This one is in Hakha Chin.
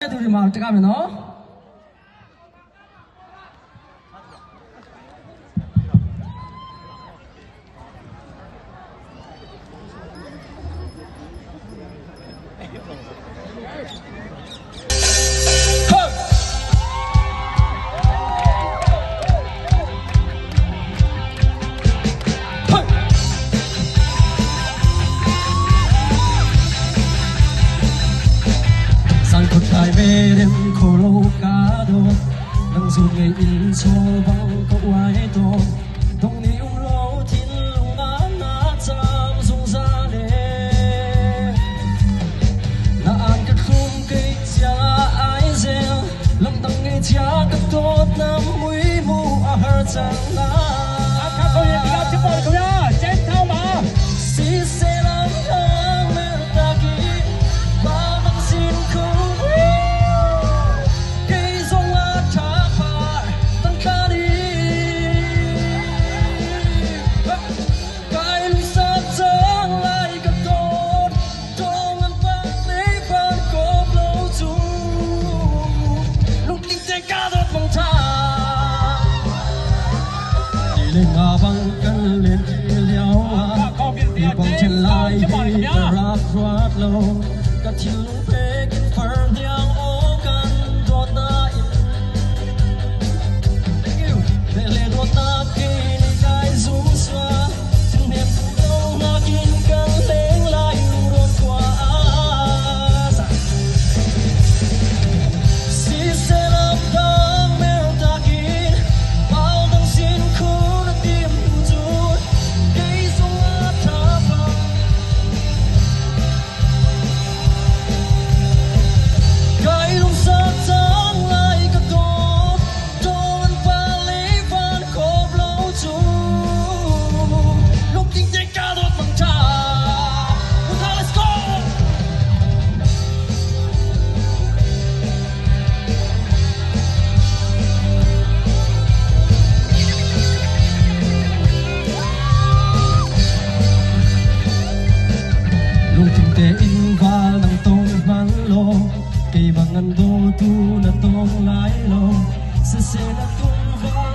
Tu ma tika me no. Sangkut kai verem kholo ka do nang zu ngei in chol bang ka uai to dong ni um lo thin lung na na cham zungzal e na an ka thlum kei chia ai zel lam dang ngei chia ka dawt na mui mu a har chang na Si se lam dang mer taki ba dang sin khu kei zong a tha par tang tla ni kai lung sak cang lai ka dawt dong an pa le van kop lo cu lungtling te ka dawt mong tha ti le nga bang kan len ti lio ah mi bang chen lai hi ka rak ruat lo ka thinlung pek in far hniang aw kan dawt na in. Thank you. Le le dawt na ke ni kai zum sua thin hnem tu lo nakin kan leng lai ron kwa. Si se lam dang mer takin pal dang sin khu na tim chu kei sung a tha pa kai lung sa chang lai ka dawt don pa le van khop lo chu lung ting te ka dawt mang tha. Let's go. Lungthin te in val nang tong man lo kei bang an do tu na tong lai lo se se na tung val